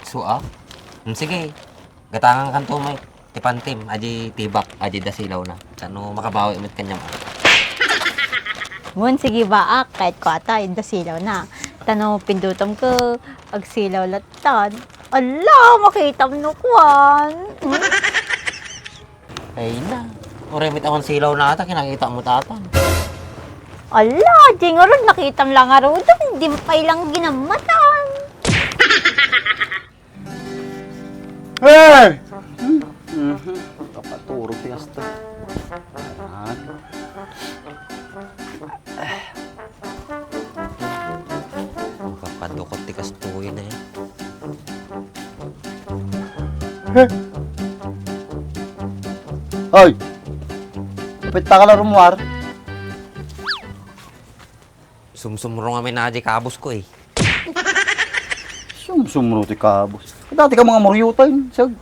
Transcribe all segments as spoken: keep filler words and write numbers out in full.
Sua? Hmm, sige. Gatangan kanto, Mike. Ti pantim, adi tibak, adi da silawna. Sano makabawi met kaniam, ah. Ngem, sige, baak, ket kua ta, ida silawna. Ta no pindutom ket agsilaw lattan. Ala, makitam no kuan. Hmm? Ay na, uray met awan silawna ta, kinakita mo tatan. Ala, di ngarud, nakitam lang ngarud, di pay lang ginammatan. Hey! Mhm. Kapaturog ti kasta. Ayan. Kapadukot ti kastoy na eh. Hey! Hoy! Apay ka la rummuar? Sumsumrong amin na di kabus ko eh. Sumsumro ti kabus. Dati ka mga muryutan, sag.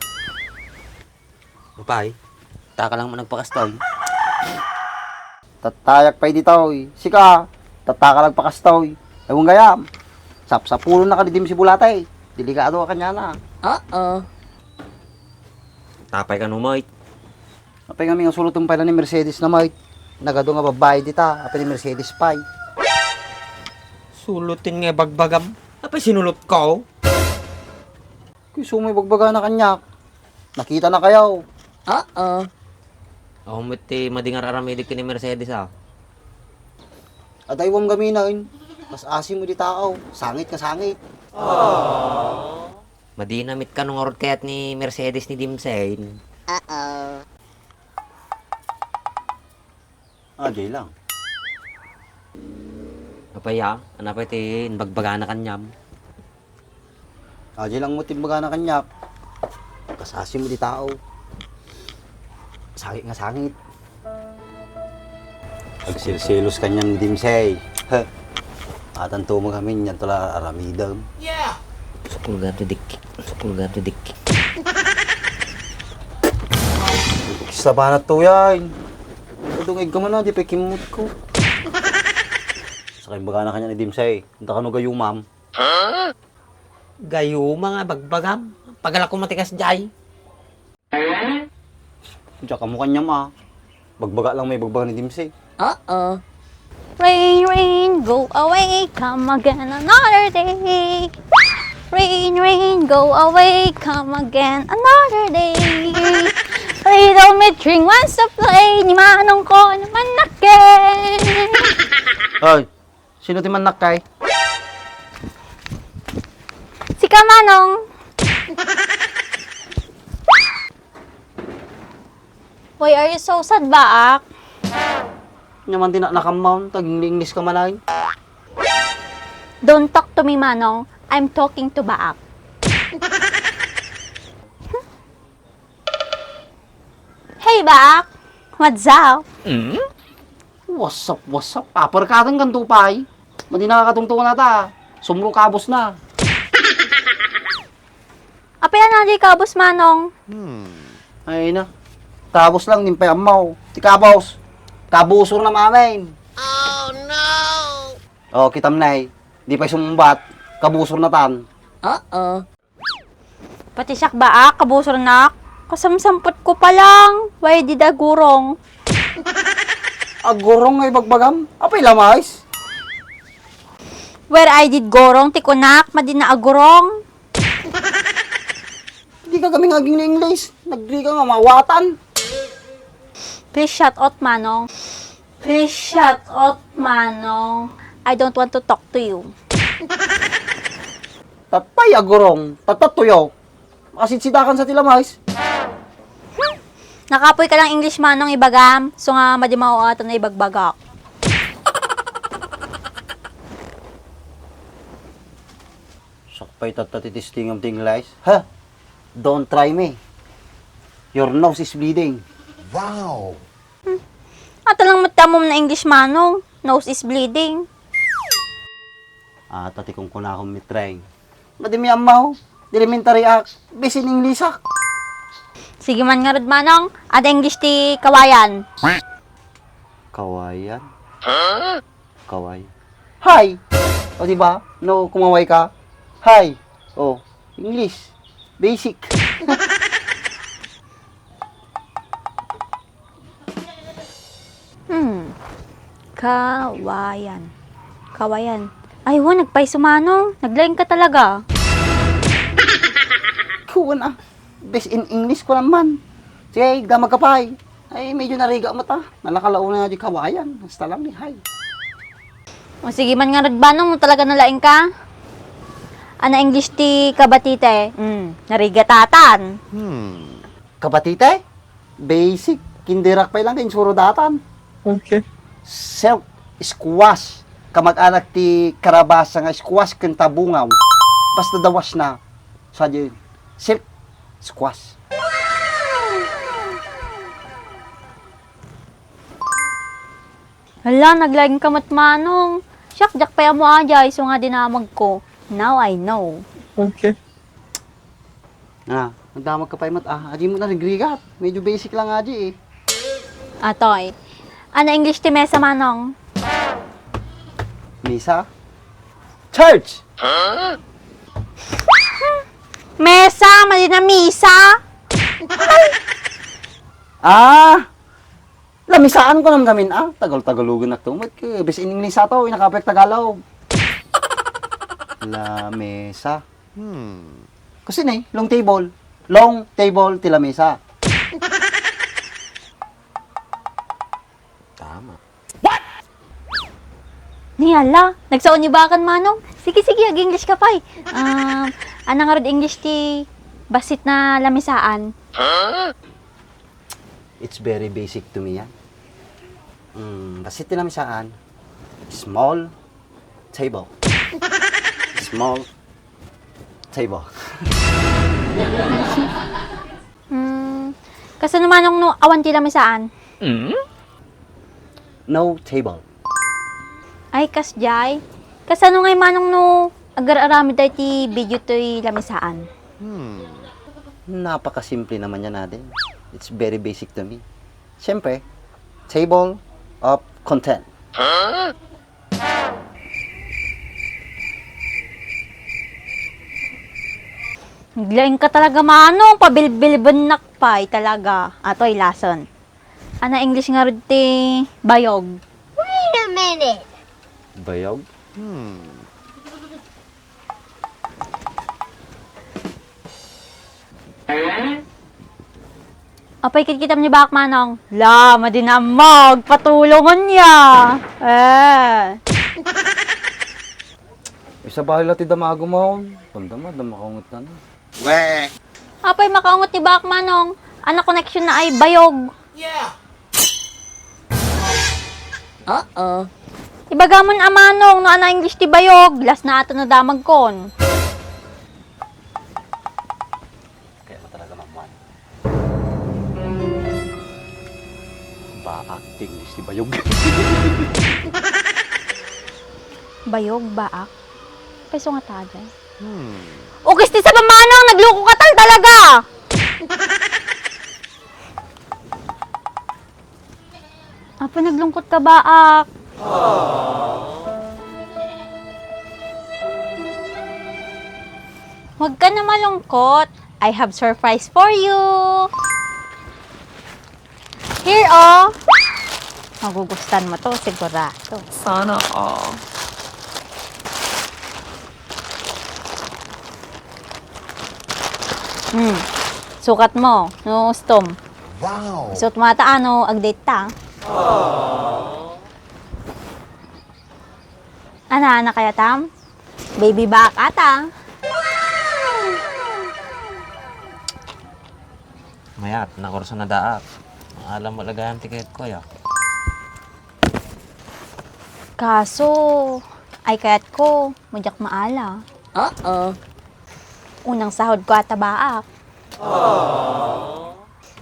Upay, taka lang man nagpakastay. Tattayak pay ditoy. Sika, tattaka lang pakastoy. Ewan gayam. Sapsapulon na ka di dim si bulate. Delikado ka kanyana. Oo. Tapay ka no, Mike. Apay nga mi nga suluton pay la ni Mercedes na, Mike. Nagadu nga babbai dita, apay ni Mercedes pay. Sulutin nga bagbagam. Apay sinulut ko? Kuy, sumoy bagbagana kaniak. Nakita na kayo. Oo. Awan met ti madi nga ar-aramidek ken ni Mercedes, ah. Adaywam gamin, kas-asi mo di tao. Sangit ka sangit. Madina met kano ngarud kayat ni Mercedes ni Dimsay. Oo. Ah, jay lang. Apay ya, ano pa ti inbagbagana kaniam? Ah, jay lang mo ti inbagbagana kaniak. Kas-asi mo di tao. Sangit nga sangit. Agselselos kaniam ni Dimsay. Ha? Atanto mo kami, niyan to la aramidem. Sukul gato dik. Sukul gato dik. Kista banat to yan. Kadungig ka man na, di pa kimmot ko. Sakay baga na kanya ni Dimsay. Anta kano gayumam? Gayuma nga bagbagam. Pagalak ko matikas jay. Diyak ka mo kanyam, ah. Bagbaga lang may bagbaga ni Dimsy. Oo. Rain, rain, go away, come again another day. Rain, rain, go away, come again another day. Little me string wants to play, ni manong ko naman akin. Hoy, sino ti mannak kay? Sika, Manong. Why are you so sad, Baak? Nya man ti naknakam, tag-English ka man ay. Don't talk to me, Manong. I'm talking to Baak. Hey, Baak! What's up? What's up, what's up? Paparkatan kan tupay. Madi nakakatungtungan ata. Sumro kabos na. Apay a nadi kabos, Manong? Ay na. Kabos lang, di pay ammaw. Ti kabos. Kabusor na mamin. Oh, kitam na eh. Di pay sumbat. Kabusor na tan. Oo. Pati siak, Baak, kabusornak. Kasamsampot ko pa lang. Why did agurong? Agurong nga ibagbagam? Apay la mais? Where I did gurong, ti kunak, madi na agurong. Di ka kami nga aging English. Nagdi ka nga mawatan. Please shout out, Manong. Please shout out, Manong. I don't want to talk to you. Tatay agurong, tatatuyok. Makasidsidakan sa ti la mais. Nakapoy ka lang English, Manong, ibagam. So nga, madi mauatan na ibagbagak. Sakpay tatta ti testingam ti English. Ha? Don't try me. Your nose is bleeding. Wow! Ata lang met tamom na English, Manong. Nose is bleeding. Ata ti kunkunakon, Mitreng. Madi mi ammaw, elementary ak, bisin English ak. Sige man ngarud, Manong. Ada English ti kawayan. Kawayan? Kaway. Hi! O, di ba? No, kumaway ka. Hi! O, English. Basic. Hmm. Kawayan. Kawayan. Ay, wa, nagpayso, Manong. Naglaing ka talaga. Kuwan, ah. Best in English ko naman. Sige, damag ka pay. Ay, medyo narigat met, ah. Nalaka la unay nga di kawayan. Basta lang ni, hay. O sige man ngarud, Manong, no talaga nalaing ka. Ana English ti kabatite. Hmm, narigatatan. Hmm. Kabatite? Basic. Kinderak pay lang, insuro datan. Okay. Silk, squash. Kamag-anak ti karabasa nga squash ken ta bungaw. Basta dawas na. Sadin. Silk, squash. Hala, naglaing ka met, Manong. Siak, diak pay ammo a diay, isu nga dinamagko. Now I know. Okay. Ah, nagdamag ka pay met, ah. Adi met narigrigat. Medyo basic lang adi, eh. Atoy. Ana English ti mesa, Manong? Misa? Church! Mesa, madi na misa. Ah! Lamisaan ko nam gamin, ah. Tagal-tagalogen ak to. Ket bes in English ato, inakapek Tagalog. Lamesa. Hmm. Kasi ni, long table. Long table ti lamesa. Tama. Ni ala, nagsaon ni bakan, Manong. Sige, sige, ag-English ka pay. Um, ana ngarud English ti bassit na lamesaan? It's very basic to me yan. Mm, bassit ti lamesaan, small table. Small table. Hmm, kasano, Manong, no awan ti lamesaan? No table. Ay, kasdiay. Kasano ngay, Manong, no agar-aramid tayo ti video toy lamesaan? Hmm. Napakasimple naman yan, Aden. It's very basic to me. Siyempre, table of content. Naglaing ka talaga, Manong. Pabilbilbennak pay talaga. Atoy, lesson. Ana English ngarud ti bayog? Wait a minute. Bayog? Hmm. Apay, kitkitam ni baak, Manong. La, madi na ammog, patulongen ya. Eh. Isabali la ti damagom. Damdama, damdama kaunget na. Weh. Apay, makaunget ni baak, Manong. Ana connection na ay bayog. Yeah. Oo. Ibagamon a, Manong, no ana English ti bayog. Last na ato nadamagkon. Kaya mo talaga, Ma'am Juan. Baak ti English ti bayog. Bayog, baak? Paiso nga taday. Hmm. Ukis ti saba, Manong, nagluko ka tal talaga! Apay, naglungkot ka, baak? Huwag ka na malungkot. I have surprise for you. Here, oh. Magugustuhan mo to, sigurado. Sana all. Hmm. Sukat mo, no, ustom. Wow. Suot mo ata, ano, ag-date ta. Ana, ana kaya tam? Baby baak ata. Mayat, nakurso na daak. Alam mo lagayan ti kayat ko, ya. Kaso, ay kayat ko, madiak maala. Oo. Unang sahod ko ata baak.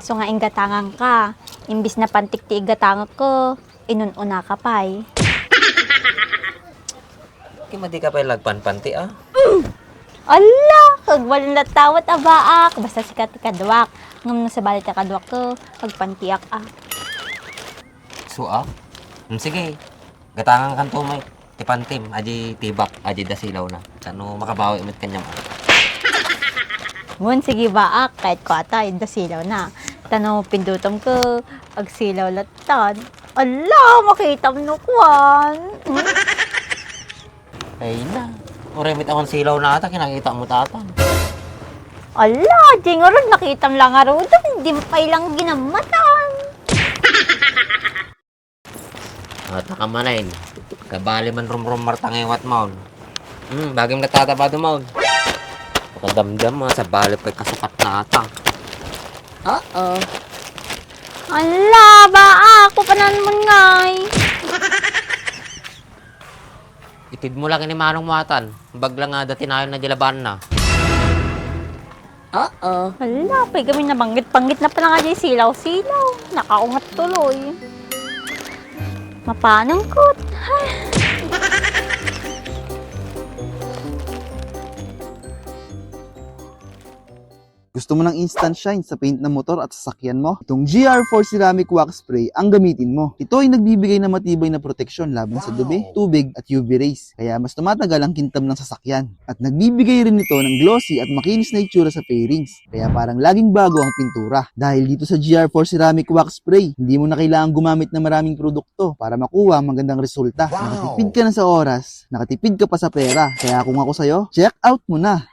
Isu nga inggatangan ka, imbis na pantik ti iggatangek ko, inun-una ka pay. Ti madi ka pay lagpanpanti, ah? Ala! Agbalin latta met a baak. Basta sika ti kaduak. Ngem no sabali ti kaduak ko, agpantiak, ah. So, ah? Hmm, sige. Gatangan kanto may ti pantim, adi tibak, adi da silawna. Sano makabawi met kaniam, ah. Ngun, sige baak, kayatko ata, idda silaw na. Ta no pindutom ko, agsilaw latan. Ala, makitam no kuan. Hmm? Ay na, uray met awan silaw na ata, kinakita mo tatan. Ala, di ngarud, nakitam lang ngarud, di pay lang ginammatan. Ata ka manen. Kabali man rumrumar tangewat maun. Hmm, bagim na tata ba dumaun? Makadamdam mga sabali pa'y kasukat na ata. Oo. Ala, ba ako panan mun ngay. Itid mo lang ini manong muatan. Bagla nga dati nayon na di laban na. Oo. Hala, pay kami nabanggit-banggit na pala nga di silaw-silaw. Nakaungat tuloy. Mapanungkot. Ay. Gusto mo ng instant shine sa paint ng motor at sasakyan mo? Itong G R four Ceramic Wax Spray ang gamitin mo. Ito ay nagbibigay ng matibay na proteksyon laban sa dumi, tubig at U V rays. Kaya mas tumatagal ang kintab ng sasakyan. At nagbibigay rin ito ng glossy at makinis na itsura sa fairings. Kaya parang laging bago ang pintura. Dahil dito sa G R four Ceramic Wax Spray, hindi mo na kailangan gumamit ng maraming produkto para makuha ang magandang resulta. Nakatipid ka na sa oras, nakatipid ka pa sa pera. Kaya kung ako sa'yo, check out mo na!